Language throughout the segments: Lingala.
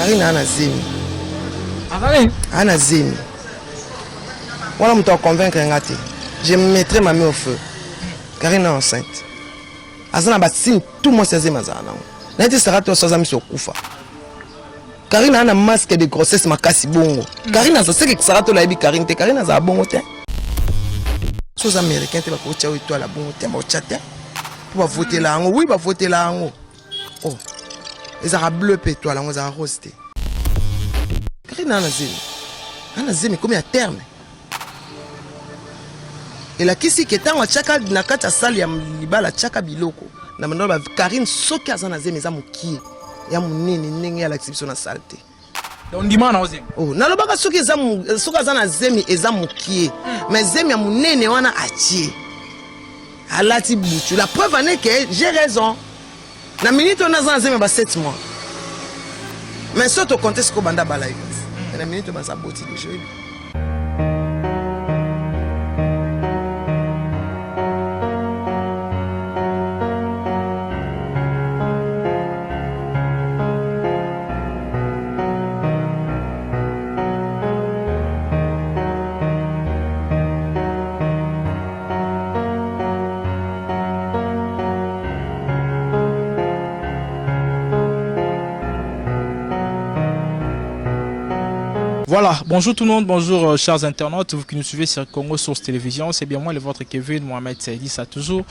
Karine aza na zemi. Aza na zemi. Wana moto aconvaincre nga te. Je mettrai ma main au feu. Karine est enceinte. Aza na ba signe tout mwasi ya zemi azala nango. Na ye te Sarah to aza miso okufa. Karine aza na masque de grossesse makasi bongo. Karine aza seke Sarah to nayebi Karine te. Karine azala bongo te. So oza américain te bakotya yo étoile ya bongo te bakotya te. Po bavotela yango. Oui bavotela yango. Oh. Ezalaka bleu mpe étoile yango ezalaka rose te. Karine aza na zemi. Aza na zemi ekomi ya terme. Elakisi ke ntango atiaka na kati ya salle ya libala atiaka biloko na banda ba Karine soki aza na zemi eza mokie ya monene ndenge alakisi biso na salle te. Donc ndima na ozemi. Oh, nalobaka soki eza soki aza na zemi eza mokie mais zemi ya monene wana atie alati butu la preuve en est que j'ai raison na minute oyo naza na zemi ya ba 7 mois mais soki tocompte sikoyo banda bala ye na minute oyo baza boti deja oyebi. Voilà, bonjour tout le monde, bonjour chers internautes, vous qui nous suivez sur Congo Source Télévision, c'est bien moi le vôtre Kevin Mohamed Saidi, ça a toujours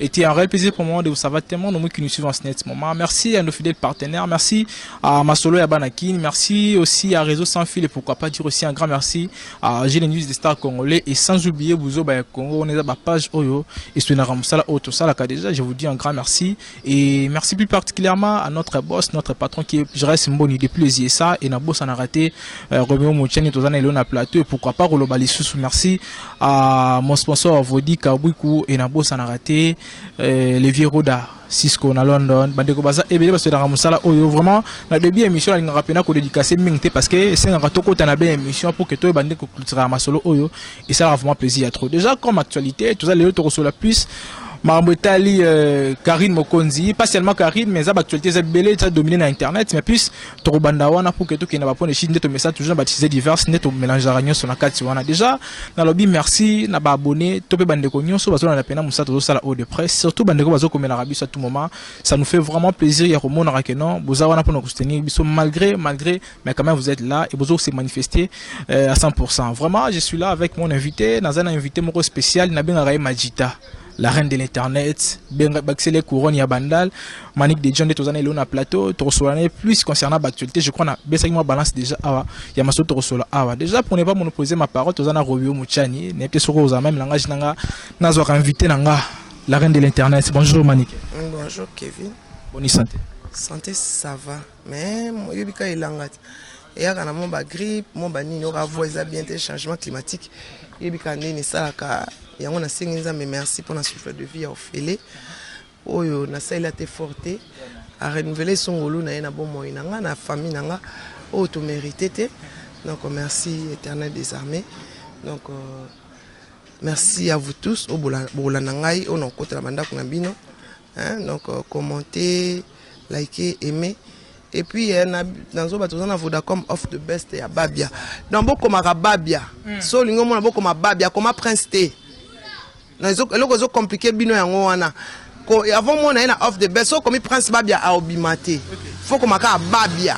été un réel plaisir pour moi de vous savoir tellement nombreux qui nous suivent en ce net moment. Merci à nos fidèles partenaires, merci à Masolo et à Banakin, merci aussi à Réseau Sans Fil et pourquoi pas dire aussi un grand merci à Gilles News des Stars Congolais et sans oublier Bouzo Baya Congo, on est à ma page Oyo et sur Moussala Oto Salaka déjà, je vous dis un grand merci et merci plus particulièrement à notre boss, notre patron qui est Jérès Mboni depuis les ISA et Nabo s'en a raté, Romeo Mouchani Tozana Elona Plateau et pourquoi pas Rolo Balisusu, merci à mon sponsor Vodi Kabwiku et Nabo s'en a raté, les vieux Roda Cisco na London, bandeko baza ebele basolaka mosala oyo vraiment na début ya émission nalingaka mpena kodédicace mingi te parce que esengaka tokota na be émission pour que toyeba nde kokulturaka masolo oyo esalaka vraiment plaisir ya trop. Déjà comme actualité toza lelo tokosola plus makambo etali Karine Mokonzi, pas seulement Karine mais eza baactualité eza ebele eza dominé na internet, mais plus tokobanda wana pour que tokende ba point de chute nde tomesa toujours na batise diverses nde tomélangeaka nyonso na kati wana. Déjà nalobi merci na baabonné to mpe bandeko nyonso bazolanda mpena mosala tozosala oyo de presse, surtout bandeko bazokomelaka biso à tout moment, ça nous fait vraiment plaisir ya komonaka ke non boza wana mpona kosoutenir biso malgré, malgré, mais quand même vous êtes là et bozo se manifester à 100%. Vraiment je suis là avec mon invité, naza na invité moko spécial nabengaka ye Majita, la reine de l'internet, benga bakisele couronne ya Bandal, Manick de John de tozana elo na plateau, tokosola na plus concernant l'actualité, je crois na besaki moi balance déjà awa, ya maso tokosola awa. Déjà pour ne pas monopoliser ma parole, tozana Robio Mouchani, ne peut soko oza même langage nanga, nazwa invité nanga, la reine de l'internet. Bonjour Manick. Bonjour Kevin. Bonne santé. Santé ça va, mais yebika elanga eyaka na mo ba grippe, mo ba nini, oka voix eza bien te, changement climatique. Yebika nini esalaka yango nasengi Nzambe merci mpona souffle de vie ya ofele oyo nasaleli ate forte a renouveler songolu na ye na bomoi na nga na famille na nga oyo to mérité te. Donc merci éternel des armées. Donc merci à vous tous oyo bolanda ngai oyo nakokotela bandako na bino, hein? Donc commentez, likez, aimez. Et puis nazoba toza na Vodacom off the best ya Babia. Donc bokomaka Babia. So olingi omona bokoma Babia, koma Prince te. Na eloko ezo compliquer bino yango wana. Ko, avant mona ye na off the best, so okomi Prince Babia aobima te. Faut komaka Babia.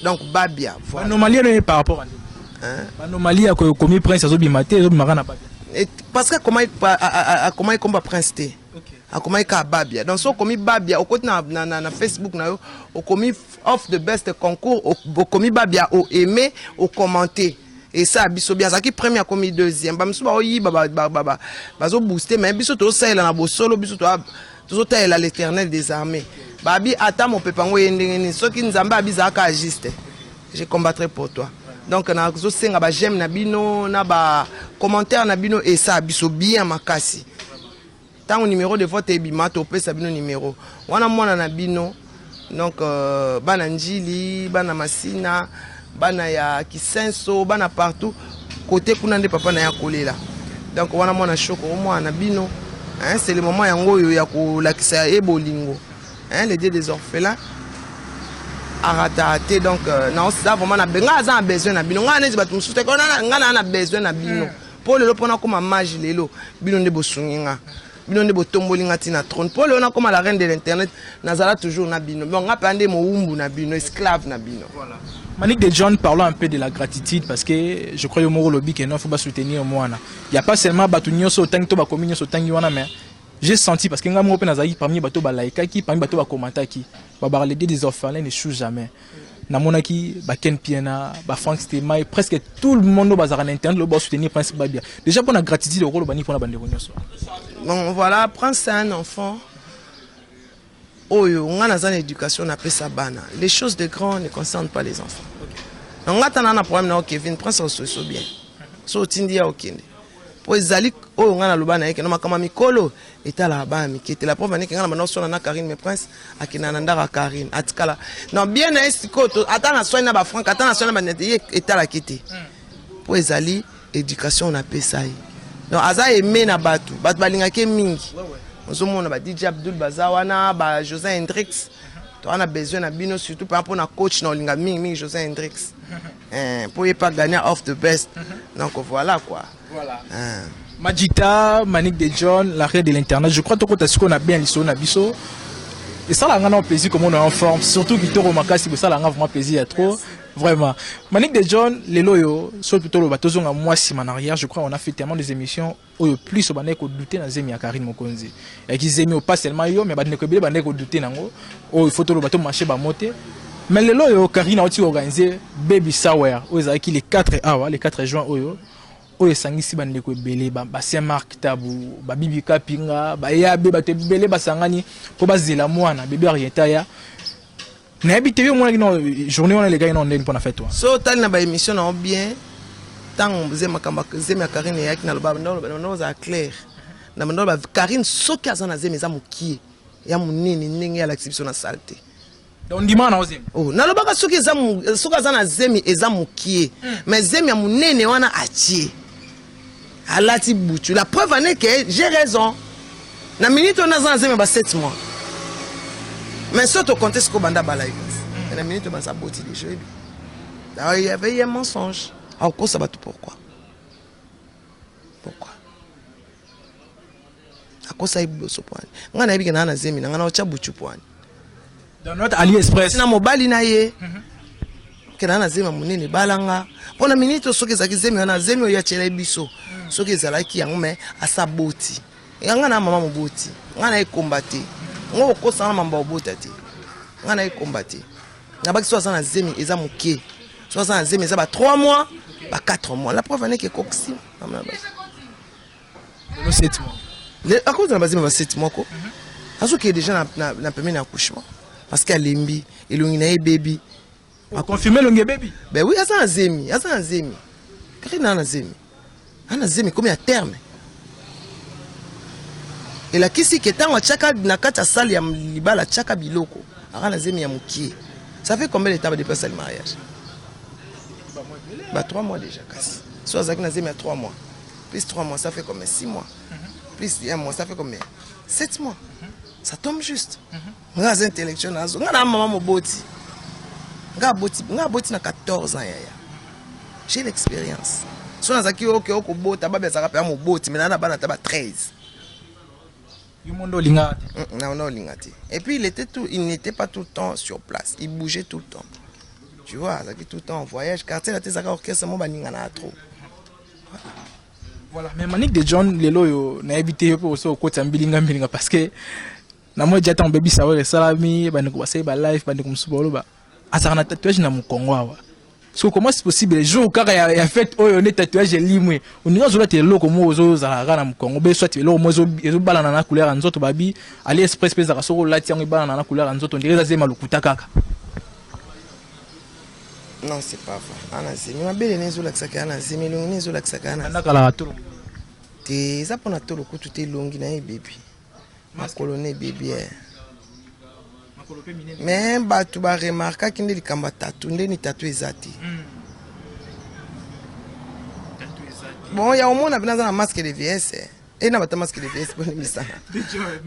Donc Babia, voilà. Anomalie eno par rapport à Hein? Anomalie ya komi Prince azobima te, ezobimaka na Babia. Et parce que comment comment il Prince te? Akomaki kaka Babia. Donc so okomi Babia, okoti na Facebook na yo, okomi off the best concours, okomi Babia, o aimer, o commenter. Et ça biso bien azalaki premier akomi deuxième. Ba misusu baoyiba, bazo booster, mais biso tozosalela na bosolo, biso tozotalela l'éternel des armées. Babi ata mopepe yango ye ndenge nini, soki Nzambe abizalaka juste, je combattrai pour toi. Donc nazosenga ba j'aime na bino na ba commentaire na bino, et ça biso bien makasi. Tango numéro de vote ebima, topesa bino numéro wana mwana na bino. Donc bana Njili, bana Masina, bana ya Kisenso, bana partout côté kuna nde papa na ya kolela. Donc wana mwana shoko mwana na bino, hein, c'est le moment yango oyo ya kolakisa ye bolingo, hein, le Dieu des orphelins. Arataka te. Donc naosa vraiment na ngai aza na besoin na bino. Ngai neti bato mosusu te, ngai naa na besoin na bino mpo lelo, mpo nakóma mage lelo, bino nde bosungi nga, bino nde botomboli nga ntina trône, mpo lelo nakóma la reine de l'internet. Nazala toujours na bino. Bon, nga mpe nde mowumbu na bino, esclave na bino. Voilà. Manick de John, parlons un peu de la gratitude, parce que je crois que moko lobi que non, faut pas soutenir moi. Il y a pas seulement bato nyonso otangi to bakomi nyonso otangi wana, mais j'ai senti, parce que nga moko pe nazalaki parmi bato balaikaki, parmi bato bakommentaki babaka le Dieu des orphelins n'échoue jamais. Namonaki baken Piena, bafrank Stemai, presque tout le monde oyo bazalaka na internet lobi basoutenir Prince Babia. Déjà, mpona gratitude, okoloba nini mpona bandeko nyonso? Bon, voilà, Prince, c'est un enfant oyo nga naza na éducation napesa bana: les choses de grand ne concernent pas les enfants. Donc nga tana na problème na yo, Kevin. Prince ososo bien so otindi ya okende, po ezali oyo nga naloba na ye keno makambo ya mikolo etalaka bana mike te. La preuve aneke nga na banda oswana na Karine, mais Prince akendaka na ndako ya Karine, atikala non bien na ye. Sikoyo ata na swani na bafrank, ata na swani na banete, ye etalaki te, po ezali éducation napesa ye. Donc aza aimé na bato, bato balingaki ye mingi. Ozomona ba DJ Abdul baza wana, ba José Hendrix, toza na besoin na bino, surtout mpa mpona coach na olinga mingimingi José Hendrix, mpo ye pa gagnant of the best. Donc voilà quoi. Voilà. Majita, Manick de John, la reine de l'internet. Je crois que tu as bien lisolo na biso. Et ça, là, on a plaisir comme on est en forme. Surtout Kitoko Makasi, ça, là, on a vraiment plaisir à trop. Vraiment. Manick de John, lelo yo, sur plutôt le bateau, on a moi, si en arrière, je crois, on a fait tellement des émissions oyo plus obandaki kodouter na zemi ya Karine Mokonzi. Yaki zemi oyo pas seulement yo, mais bandeko ebele bandaki kodouter nango. Oyo il faut toloba, tomarché bamo te. Mais lelo oyo Karine auti organiser baby shower oyo ezalaki le 4 awa, le 4 juin, oyo esangisi bandeko ebele, ba Saint Marc Tabu, babibi Kapinga, bayabe, bato ebele basangani mpo bazela mwana bébé Arieta ya. Nayebi te, yo omonaki no journée wana elekaki no ndeni mpona fête wana? So otali na baémission nango bien, ntango ze makambo zemi ya Karine eyaki, naloba ozala clair na bando. Karine soki aza na zemi, eza mokie ya monene ndenge alakisi biso na sale te. Donc ndima na ozemi? Oh, nalobaka soki eza soki aza na zemi, eza mokie, mais zemi ya monene wana atie, alati butu. La preuve ane ke j'ai raison, na minute oyo naza na zemi ya ba 7 mois, mais so tocompte sikoyo banda bala ye, mais na minute oyo baza boti déjà. Oyebi, il y avait un mensonge, akokosa bato. Pourquoi? Pourquoi akosa ye liboso? Po ani ngai nayebi ke naa na zemi na ngai, na otya butu po ani? Dans notre AliExpress. Na mobali na ye ke naa na zemi ya monene, ebalanga mpo na minute oyo. Soki ezalaki zemi wana, zemi oyo atiela ye biso, soki ezalaki yango, mais asa boti yanga na mama moboti, ngai na ekomba te. Ngo okosanga na mambo ya obota te, ngai na ekomba te. Nabaki so aza na zemi, eza moke. So aza na zemi, eza ba 3 mois, ba 4 mois. La preuve aneke ekokisi. Lelo 7 mois. Akozala bazemi ba 7 mois ko, azokende déjà na pembeni ya accouchement, parce que alembi, elongi na ye ebebi. Confirme, elongi ebebi. Ben oui, aza na zemi, aza na zemi. Karine aza na zemi, aza na zemi komi ya terme. Elakisi ke ntango atiaka na kati ya salle ya libala, atiaka biloko, aka na zemi ya mokie. Ça fait combien de temps depuis asali mariage? Ba 3 mois déjà. Kasi so azalaki na zemi ya 3 mois, plus 3 mois, ça fait combien? 6 mois, plus 1 mois, ça fait combien? 7 mois. Ça tombe juste. Nga aza intellectuel, nazo nga na mama moboti, nga aboti, nga aboti na 14 ans. Yaya, j'ai l'expérience. So nazalaki oke okobota babi, azalaka mpe ya moboti, mais naa na bana ata ba 13. Yo mondo olinga te? Na olinga te. Et puis il n'était pas tout le temps sur place, il bougeait tout le temps, tu vois. Azalaki tout le temps en voyage. Quartier la te ezalaka orchestre mo baningana trop. Voilà. Mais Manick de John, lelo oyo nayebi te, yo mpe oso okotisa mbilinga mbilinga, parce que na moi dia ntango baby shower esalami, bandeko basali balive, bandeko mosusu baloba azalaka na tatouage na mokongo awa. So comment c'est possible, jour kaka ya fête oyo nde tatouage elimwe? Oningi ozolata eloko moko ozozala kaka na mokongo be, soit eloko moko ezobalana na couleur ya nzoto. Babi AliExpress mpe ezalaka, soki olati yango ebalana na couleur ya nzoto, ndenge eza zema lokuta kaka. Non, c'est pas vrai. Ana zemi, mabele ne ezolakisaka ya na zemi, elongi ne ezolakisaka ya na Bandakalaka tolo. Te, eza mpona tolo kutu te. Elongi na ye ebebi, makolo na ebebi, eh. Mais bato baremarkaki nde likambo ya tattoo. Ndeni tattoo eza te? Bon, ya omona mpena aza na masque de vieillesse e na bata masque de vieillesse mpona misala,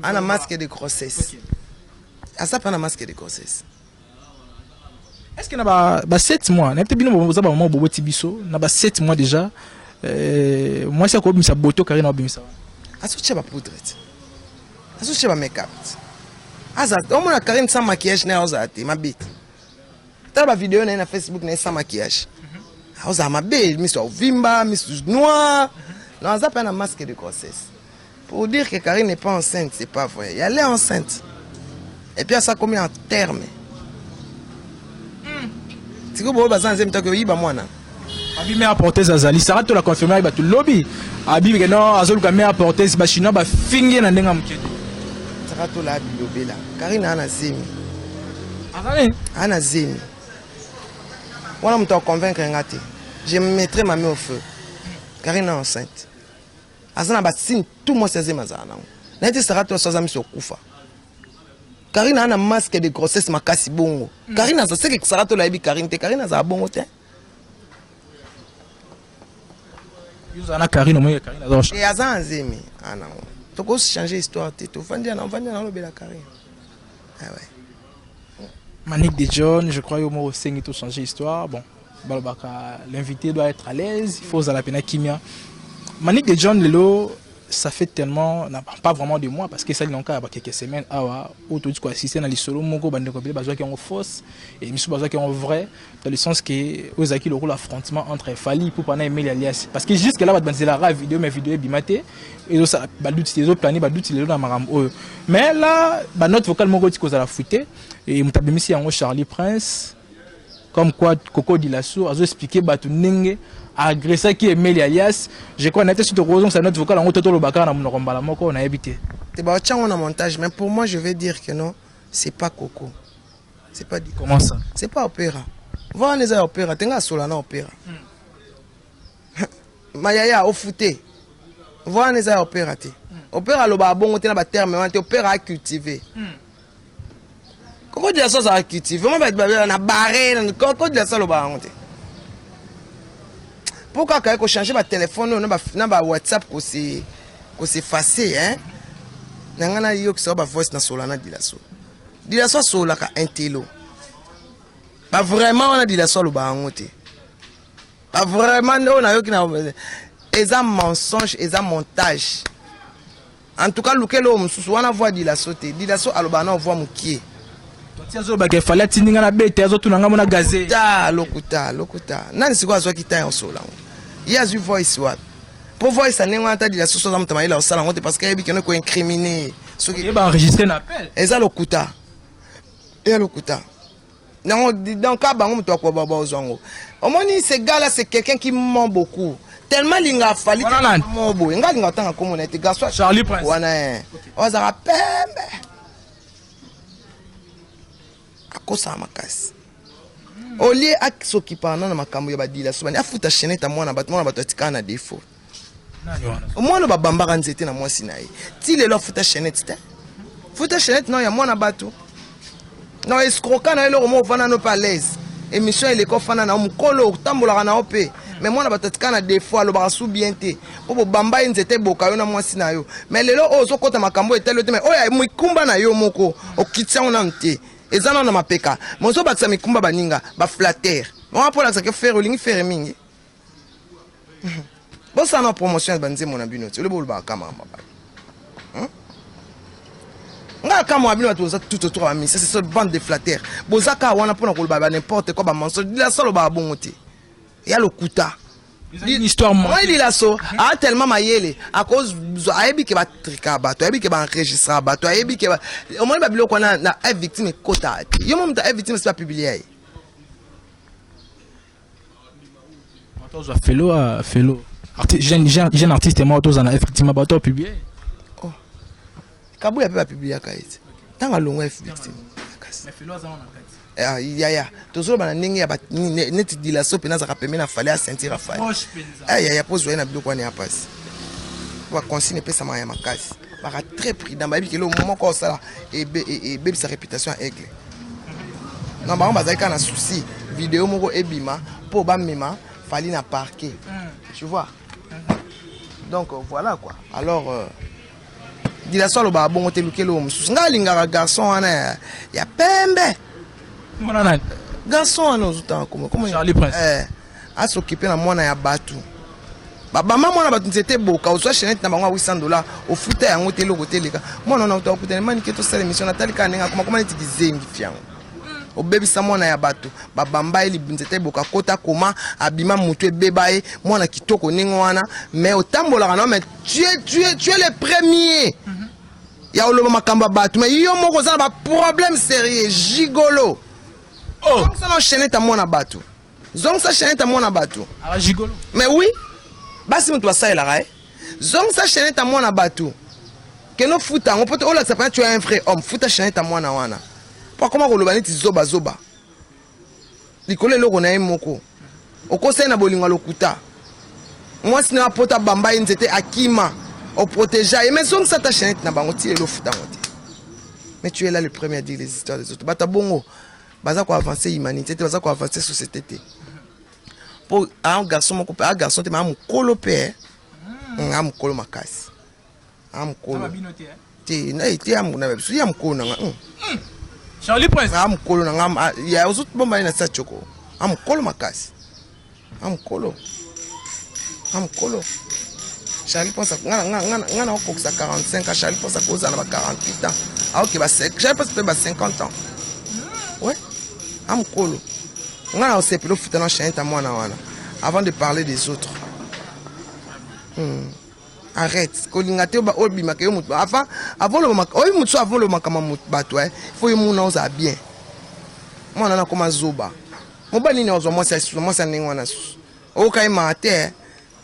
ana masque de grossesse, aza mpa na masque de grossesse. Est-ce que na ba, ba 7 mois, na bino boza ba maman boboti biso, na ba 7 mois déjà, euh, mwasi akobimisa boto Karine abimisa. Azotia ba poudre te. Azotia ba make-up te. Aza omona Karine sans maquillage na ozala te mabe te. Tala ba vidéo na ye na Facebook na ye sans maquillage. Ozala mabe, miso ovimba, miso noir. Non, aza pe na masque de grossesse. Pour dire que Karine n'est pas enceinte, c'est pas vrai. Elle est enceinte. Et puis ça commis en terme. Tiko boyo baza nzembo tako yiba mwana. Abi mère porteuse azali Sarah to la confirmer bato lobi. Abi que non azoluka mère porteuse ba chinois ba fingi na ndenga muke te. Sarah to la bilobela. Karine ana zemi. Azali? Ana zemi. Wana moto a convaincre nga te. Je mettrai ma main au feu. Karine est enceinte. Aza na ba signe tout mwasi azemi azala nango. Na ete Sarah to aza miso okufa. Karine ana masque de grossesse makasi bongo. Karine aza seke Sarah to la yebi Karine te. Karine azala bongo te. Yo na Karine omoyi Karine aza E aza na zemi ana ngo. Toko changer histoire te. Tofandi na ofandi na lobela Karine. Ah ouais. Manick de John, je crois yo moko osengi to changer histoire. Bon, balobaka l'invité doit être à l'aise, il faut ozala pena kimia. Manick de John lelo ça fait tellement na, pas vraiment de mois parce que ça il y a quelques semaines awa oyo toti ko assister na lisolo moko bandeko ebele bazwaki yango fausse et misusu bazwaki yango vrai dans le sens que oyo ezalaki lokola affrontement entre Fally Ipupa na Emeli Alias parce que jusque là bato banzelaka vidéo mais vidéo ebima te ezosala baduti ezoplane baduti lelo na makambo oyo mais là banote vocale moko eti kozala fuite et moto abimisi yango Charlie Prince comme quoi Coco Dilasso azo expliquer bato ndenge agressaki Emeli Alias. Je crois na te soki tokozongisa note vocale yango to toloba kaka na monoko mbala moko nayebi te. Te baotia yango na montage mais pour moi je vais dire que non c'est pas Coco. C'est pas dit. Comment ça? C'est pas opéra. Wana eza ya opéra te nga asola na opéra. Mayaya ofute. Wana eza ya opéra te. Opéra alobaka bongo te na ba terme wana te opéra a cultiver. Koko Dilaso azalaka cultivé. Vraiment bato babela na barre Koko Dilaso alobaka yango te. Mpo kaka ye kochange batelefone oyo na ba WhatsApp kose kosefface hein. Na ngai nayokisa yo ba voice na sola na Dilaso. Dilaso asololaka intello. Ba vraiment wana Dilaso alobaka yango te. Ba vraiment nde oyo nayoki na eza mensonge eza montage. En tout cas luka eloko mosusu wana voix Dilaso te. Dilaso alobaka na voix mokie. Ti azoloba ke Fally atindi nga na bete azotuna nga mona gaze. Ta lokuta lokuta. Nani sikoyo azwaki temps ya kosolola yango? Ye azwi voice wapi? Po voice ya ndenge wana ta Dilaso so aza moto mayele akosala yango te parce que ayebi kende ko incriminer ye. Soki ye ba enregistrer na appel. Eza lokuta. Eza lokuta. Donc, donc ka bango moto akoba bazwa yango. Omoni ce gars là c'est quelqu'un qui ment beaucoup. Tellement linga Fally mo boye. Nga linga tanga komona ete garçon Charlie Prince. Wana eh. Ozaka pembe. Akosaka makasi. Au lieu asokipa na makambo ya badila so bani afuta chaînette ya mwana bato mwana bato atikala na défaut. Mwana babambaka nzete na mwasi na ye. Ti lelo afuta chaînette te. Futa chaînette na ya mwana bato. Na escroka na eloko moko ofanda no pe à l'aise. Émission eleka ofanda na mokolo otambolaka na yo pe. Mais mwana bato atikala na défaut alobaka sous bien te. Po bobamba ye nzete eboka yo na mwasi na yo. Mais lelo oyo ozokota makambo etali yo te mais oyo mikumba na yo moko okiti yango nanu te. Eza nanu na mapeka. Mais ozobakisa mikumba baninga ba flatteur. Wana po olakisaka Ferre olingi Ferre mingi. Bosala na promotion ya banzembo na bino ti ole bolobaka kama mabala. Nga kama bino bato boza tout autour ya misa c'est bande de flatteurs. Boza kaka wana mpona koloba ba n'importe quoi ba mensonge. Dilaso alobaka bongo te. Ya lokuta. Une histoire Moi Dilaso a tellement mayele à cause ayebi ke ba trika bato ayebi ke ba enregistra bato ayebi ke omoni ba biloko wana na F victime ekota te. Yo mo moto F victime c'est pas publié. Tozwa felo a felo. Artiste jeune jeune jeune artiste moi toza na effectivement bato publier. Oh. Kabuya pe ba publiaka ye. Tanga alongwa F victime. Mais felo aza na kati. Ah, yaya tozoloba na ndenge ya neti Dilaso mpenza azalaka pembeni na Fally asentir ya Fally. Eh, yaya mpo ozwa ye na biloko wana ya mpasi. Ba consigne epesamaka ya makasi. Baka très prudent bayebi ke eloko moko osala ebebisa réputation ya Aigle. Non bango bazali kaka na souci video moko ebima mpo bamema Fally na parquet. Tu vois? Donc voilà quoi. Alors euh, Dilaso alobaka bongo te luka eloko mosusu. Ngai alingaka garçon wana ya, ya pembe. Wana nani? Garçon wana ozotanga koma koma Charlie Prince. Eh, asokipe na mwana ya bato. Babamba mwana bato nzete eboka, ozwa chaînette na bango ya 800 $ ofuta yango te, eloko te eleka. Mwana wana uta okutana manike tosala émission, natali kaka ndenge akoma koma neti kizengi fiango. Obebisa mwana ya bato, babamba ye nzete eboka, kota koma abima motu ebeba ye, mwana kitoko ndenge wana, mais otambolaka na mais tu es le premier ya oloba makambo ya bato, mais yo moko oza na baproblème sérieux, gigolo. Oh. Zongisa na chaînette ya mwana bato, zongisa chaînette ya mwana bato. Ala gigolo. Mais oui, basi moto basalelaka ye. Zongisa chaînette ya mwana bato, kende ofuta yango po te olakisa mpena tu es un vrai homme. Futa chaînette ya mwana wana, po akoma koloba neti zobazoba likolo eloko na ye moko. Okosali na bolingo ya lokuta, mwasi na apota, bamba ye nzete, akima, oprotéger ye, mais zongisa ata chaînette na bango. Ti lelo ofuta yango te, mais tu es là le premier à dire les histoires des autres. Bato ya bongo baza koavancer humanité te, baza koavancer société te, mpo a garçon moko mpe a garçon te, mais a mokolo mpe a mokolo makasi, a mokolo te na ye te, na biso ya mokolo na nga. Charlie Prince. A mokolo na nga ya ozobomba ye na sa tioko, a mokolo makasi, a mokolo, a mokolo. Charlie Prince, nga na okokisa 45 ans, Charlie Prince akozala na ba 48 ans, aoke ba Charlie Prince mpe ba 50 ans. Ouais, a mokolo. Nga na osepela ofuta na chaînette ya mwana wana avant de parler des autres. Arrête kolinga te obimaka yo moto avant oloba oyebi motu so avant oloba makambo bato, il faut yo muna ozala bien. Mwana wana akoma zoba. Mobali nini ozwa mwasi asusu, mwasi ya ndenge wana susu oyoka ye maa te?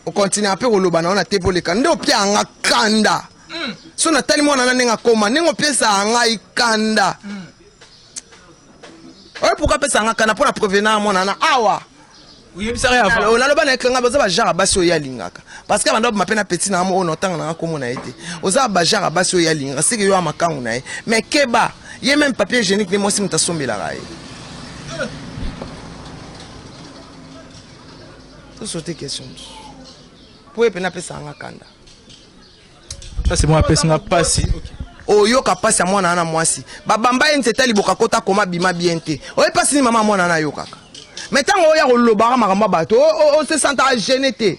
Okontinue mpe koloba na yo na te, boleka nde opia yanga kanda. So natali mwana na ndenge akoma, ndenge opesa ngai kanda oyo, pourquoi apesa yanga kanda? Mpo na prévenir mwana na awa. Oyebisaka ye avant? Naloba na eklanga, baza bagenre ya basi oyo alingaka, parce que banda obima mpe na petit na oyo na otanga nanga komona ye te, oza bagenre ya basi oyo alingaka seke yo ya makangu na ye, mais keba ye, même papier hygiénique nde mwasi moto asombelaka ye. Tosote question mosusu, po ye mpena apesaka nga kanda. Ça c'est moi, apesi nga pasi. Oyoka mpasi ya mwana wana, mwasi babamba ye nzete liboka, kota koma bima bien te. Oye mpasi nini mama mwana wana ayokaka? Mais ntango oya kolobaka makambo ya bato, ose sentaka gêné te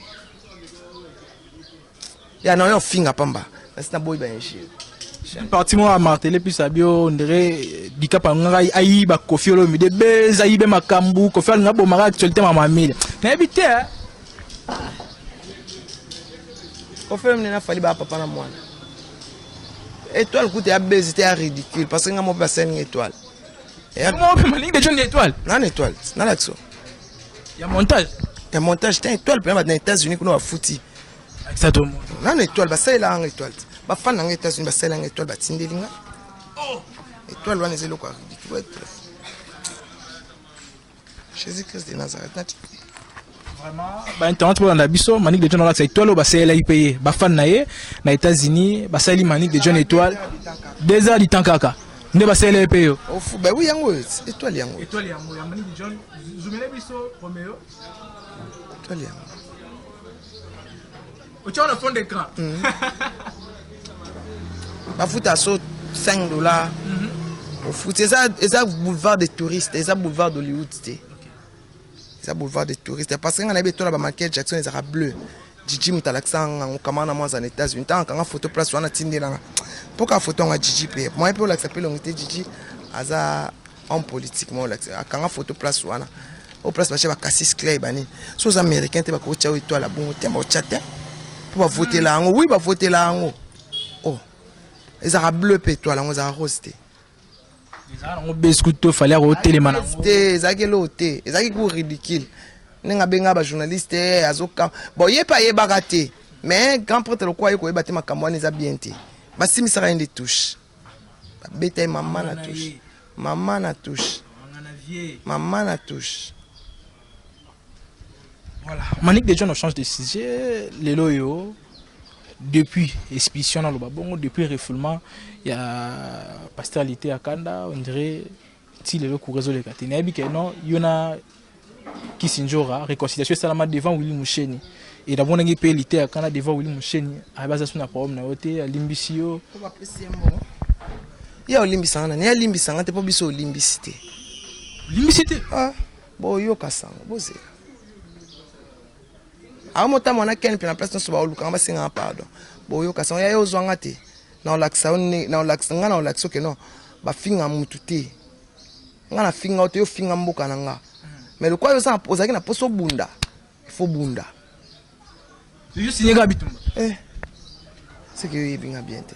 ya na oyo ofinga pamba, nasi naboyi bainjure. Parti moko amarteler plus abi on dirait Dikapa ngai ayiba Kofi Olomide beza, ayibe makambo Kofi alinga bomaka actualité mama mile, nayebi te. Kofi Olomide na Fally baa papa na mwana. Étoile kuta ya bezi te, ya ridicule, parce que nga moko mpe basalinga étoile. Moko mpe malingi dejo ni étoile. Nana étoile nalakisa. Ya montage? Ya montage te, étoile mpenza bato na États-Unis kuna bafuti. Akisa to mo. Nana étoile, basalelaka nga étoile te, bafan nanga États-Unis basalelanga étoile, batindeli nga étoile wana. Eza eloko ya ridicule. Jésus Christ de Nazareth nati. Bainternet bolanda biso, Manique de John alakisa étoile oyo basalelaki mpe ye, bafan na ye na États-Unis basaleli Manique de John étoile 2 heures du temps kaka nde basaleli ye mpe yo. Ofu ba oui, yango étoile yango. Étoile yango ya Manique de John, zumele biso Romeo. Étoile yango. Otia na fond d'écran. Bafuta so 5 $, ofuti. Eza boulevard de touriste, eza boulevard d'Hollywood te, eza boulevard de touriste, parce que nga nayebi étoile ya baMichael Jackson ezalaka bleu. Jiji moto alakisaka ngango kama na mwanza na États-Unis, ntango akanga photo place wana, atindelanga mpo kaka photo yango. Jiji mpe moyen mpe olakisa mpe elongi te. Jiji aza homme politique mo, olakisa akanga photo place wana, o place batia baCassius Clay banini. So oza américain te, bakotia oyo étoile ya bongo te, baotya te mpo bavotela yango. Oui, bavotela yango. Oh, ezalaka bleu mpe étoile yango ezalaka rose te. Ezalaka nango besku to Fally akotelema nango. Te, ezalaki eloko te, ezalaki ku ridicule ndenge abenga bajournaliste azoka. Bon, ye mpe ayebaka te, mais grand prêtre lokola ye koyeba te makambo wana eza bien te. Basimisaka ye nde touche, babeta ye mama na touche, mama na touche, mama na touche. Voilà. Manique de John, on change de sujet. Lelo yo, depuis expulsion na loba bongo, depuis refoulement ya pasteur Lité ya Kanda, on dirait ti lelo cour ezoleka te. Nayebi ke non, yo na Kisinjora réconciliation esalama devant Willy Musheni. Et namonaki mpe Lité ya Kanda devant Willy Musheni, ayebi aza so na problème na yo te, alimbisi yo. Po bapesi ye mbongo, ye olimbisanga nani? Ye alimbisanga te mpo biso olimbisi te. Limbisi te. Ah, boyoka sango, bozela. Aomotama wana ken mpe na place nyonso baolukanga basengaka pardon. Boyoka sango ya ye ozwanga te. Na olakisa yo na olakisa nga na olakisa ke non bafinga mutu te. Nga na finga yo te, yo finga mboka na nga. Mais lokola yo ozalaki na poso bunda, il faut bunda. Yo signé kaka bitumba. Eh. C'est que yo yebi nga bien te.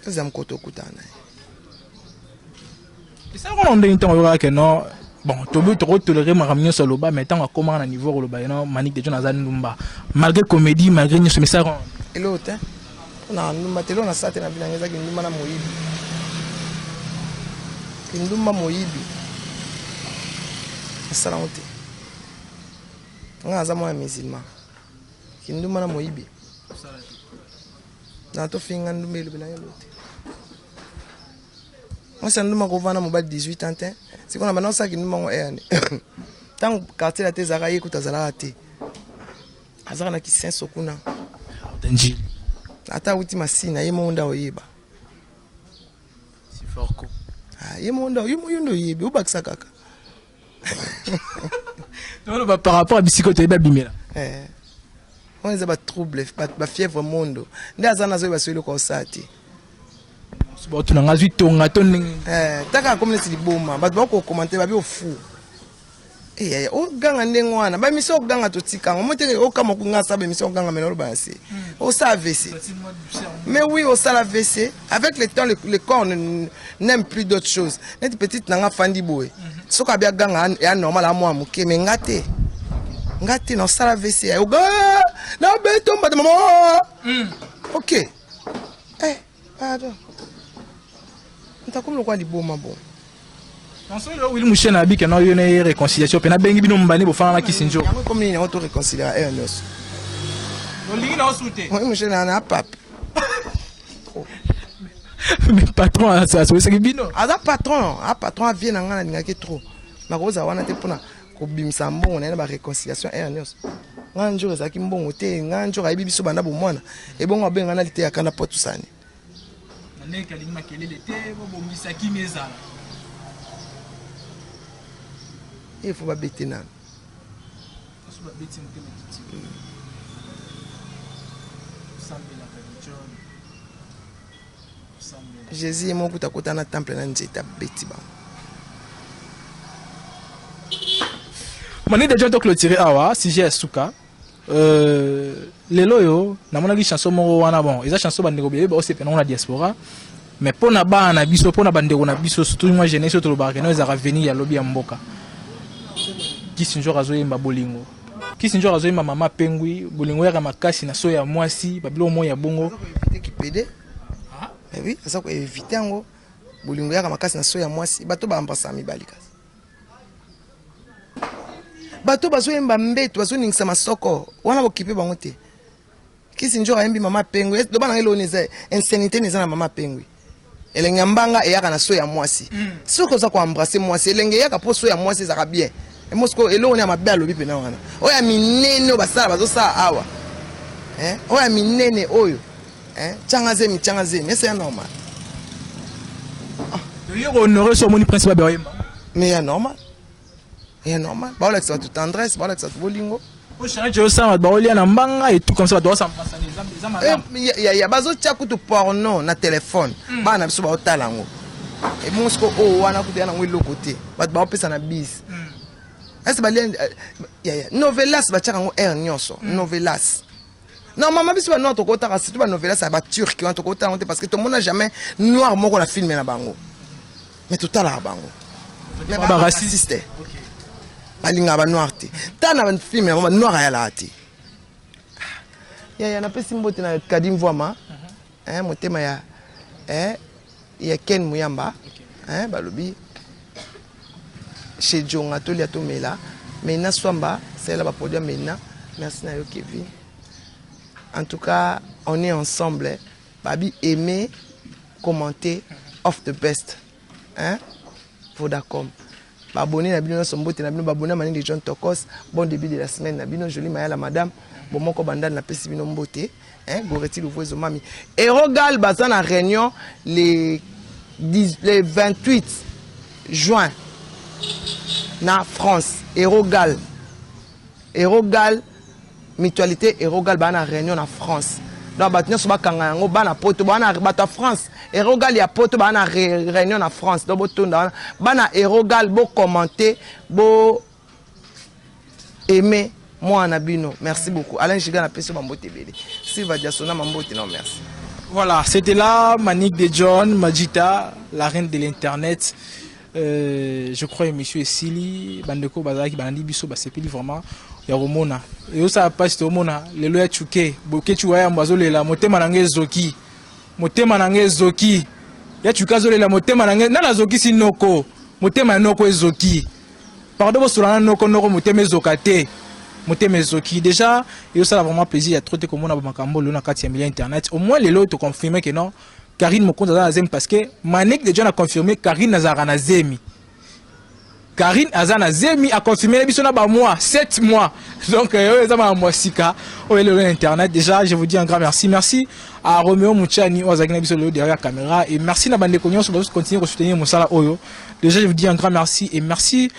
Toza mokoto okutana na ye. Esalaka na ndenge ntango oyokaka ke non, bon, tobi tokotolere makambo nyonso aloba, mais ntango akomaka na niveau koloba ye non, Manick de John aza ndumba, malgré comédie, malgré nyonso, mais esalaka eloko te mpona ndumba te. Eloko nasala te na vie nanga ezaki ndumba na moyibi, kindumba, moyibi, nasala yango te. Nga naza mwana musulman. Kindumba na moyibi na tofinga ndumba, elobela yango eloko te. Mwasi ya ndumba kovanda mobali 18 ans te. Sikoyo na banda osala kindumba ngo eyani ntango quartier la te, ezalaka ye kuta azalaka te, azalaka na kisenso kuna. Njili. Ata awuti masina, ye moko nde aoyeba. Siforco. Ah, ye moko nde yo nde oyebi, obakisa kaka. Toloba par rapport à bisiko toyebi abimela. Eh. Wana eza batrouble, bafièvre mondo nde aza nazoyeba so eloko osala te. Bato na nga azwi tonga to ndenge. Eh, taka akomi neti liboma, bato bakokomante babi ofu eyaya oganga ndenge wana. Baémission oganga totika yango mo te. Okama kunga asala baémission oganga, mena oloba na se osala AVC. Mais oui, osala AVC. Avec le temps, le corps n'aime plus d'autres choses. Neti petite nanga fandi boye, soki abi aganga ya normal, amwa moke, mais nga te, nga te na osala AVC oga nabeto mbata mama. Ok, eh, pardon, ntakomi lokola liboma bon. Ensemble Willy Musheni abi ke no yo na ye réconciliation mpe nabengi bino mbani bofanda na kisi njo. Yango ekomi nini yango to réconcilier heure nyonso? Olingi na osu te. Willy Musheni na pape. Mais patron asolisaki bino. Aza patron, a patron avie na ngai, nalingaki trop, nakozala wana te mpona kobimisa mbongo na ye na baréconciliation heure nyonso. Ngai njour ezalaki mbongo te. Ngai njour ayebi biso banda bomwana, ebongo abenga na liteyaka na po tusani. Na ndenge alingi makelele te, bobongisa kimi ezala. Il faut babete nano. So babeti motema ekiti, osambelaka John, osambela. Jésus ye moko kuta akota na temple na nzete, abeti bango. Mani de John, toclôturer awa sujet ya suka. Lelo oyo namonaki chanson moko wana. Bon, eza chanson bandeko bebe baosepela nango na diaspora, mais mpo na bana na biso, mpo na bandeko na biso, surtout mwa jeunesse oyo tolobaka keno ezalaka avenir ya lobi ya mboka. Kisi Nzor azoyemba bolingo, Kisi Nzor azoyemba mama pengwi, bolingo yaka makasi na so ya mwasi, babiloko moko ya bongo. Éviter kipede. Mais oui, aza koéviter yango. Bolingo yaka makasi na so ya mwasi, bato baembrasaka mibali, kasi bato bazoyemba mbeto, bazoningisa masoko wana, bokipe bango te. Kisi nzor ayembi mama pengwi, loba nanga eloni eza insanité eza na mama pengwi. Elenge ya mbanga eyaka na so ya mwasi. Soki oza koembrasser mwasi, elenge eyaka mpo so ya mwasi ezalaka bien. Mosiko eloko ya mabe alobi mpena wana, oyo ya minene oyo basala bazosala awa, oyo ya minene oyo tianga zemi, tianga zemi, ese ya normal. Yo kohonorer so omoni Prince Babe oyemba. Mais ya normal, ya normal, baolakisa bato tendresse, baolakisa bato bolingo. Challenge osala, bato baolia na mbanga et tout comme ça, bato baosambrasana, eza malamu. Ya bazotia kutu porno na telefone, bana na biso baotala yango. Ebongo siko oyo wana kutu ya nango eloko te, bato baopesa na bise ese balia novelas, batiaka yango aire nyonso novelas. Normalement biso banoir tokotaka surtout banovelas ya baturki wana, tokotala yango te parce que tomona jamais noir moko na film na bango, mais totalaka bango. Baraciste. Balingaka banoir te. Ta na bafilm yango banoir ayalaka te. Yaya, napesi mbote na Kadi Mvwama, motema ya Ken Muyamba, balobi chez Jonga tolia tomela Mena Swamba, salela baproduit ya Mena. Merci na yo Kevin. En tout cas, on est ensemble. Babi, aimer, commenter of the best, hein? Vodacom, baabonné na bino nyonso, mbote na bino. Baabonné ya Manini John Tokos, bon début de la semaine na bino. Joli Mayala, madame bomoko bandal, napesi bino mbote, hein? Goreti Luvuezo, mami Erogal, baza na réunion le Le 28 juin na France, Erogal, Erogal, mutualité Erogal baa na réunion na France. Donc bato nyonso bakanga yango, bana Poto, bana bato ya France, Erogal ya Poto baa na réunion na France. Donc botonda wana, bana Erogal, bocommenter, bo aimer mwana bino. Merci beaucoup, Alain Giga. Napesi yo bambote ebele. Silva Diasona, mambote no, merci. Voilà, c'était là Manick de John, Majita, la reine de l'internet. Je crois monsieur Esili, bandeko bazalaki balandi biso basepeli vraiment ya komona. Ezosala mpasi tomona lelo ya Chuke, Bokechu wayambo azolela motema na ngai ezoki. Motema na ngai ezoki. Ya Chuke azolela motema na ngai, nani azokisi noko? Motema ya noko ezoki. Pardon, bosola na noko noko motema ezoka te. Motema ezoki. Déjà ezosala vraiment plaisir ya trop te komona bamakambo lelo na kati ya milieu internet. Au moins lelo toconfirme que non, Karine Mokonzi aza na zemi, parce que Manick déjà na confirmé Karine azalaka na zemi. Karine aza na zemi, aconfirme biso na bamois, 7 mois. Donc oyo eza makambo ya sika oyo lelo na internet. Déjà, je vous dis un grand merci. Merci à Romeo Muchani oyo azalaki na biso lelo derrière caméra, et merci na bandeko nyonso bazo continuer kosoutenir mosala oyo. Déjà, je vous dis un grand merci, et merci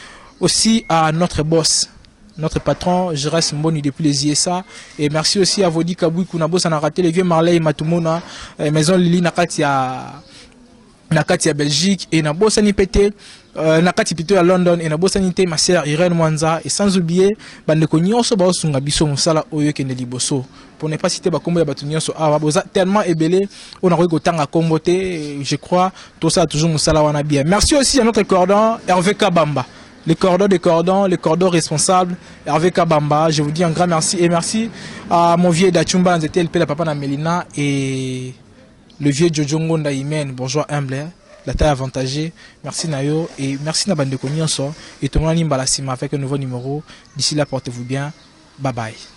aussi à notre boss, notre patron Jérès Mboni depuis les ISA, et merci aussi à Vodi Kaboui Kunabo na raté le vieux Marley Matumona, Maison Lili na kati ya Belgique, et na bosani pete na kati plutôt ya London, et na bosani te ma sœur Irène Mwanza, et sans oublier bandeko nyonso baosunga biso mosala oyo ekende liboso. Pour ne pas citer bakombo ya bato nyonso awa, boza tellement ebele oyo nakoki kotanga kombo te. Je crois tosala toujours mosala wana bien. Merci aussi à notre cordon Hervé Kabamba, le cordon des cordons, le cordon responsable, Hervé Kabamba. Je vous dis un grand merci, et merci à mon vieux Dachumba Nzete, le papa na Melina, et le vieux Jojo Ngonda Imen, bonjour humble, la taille avantagée. Merci Nayo et merci na bandeko nyonso. Et tout le monde avec un nouveau numéro. D'ici là, portez-vous bien. Bye bye.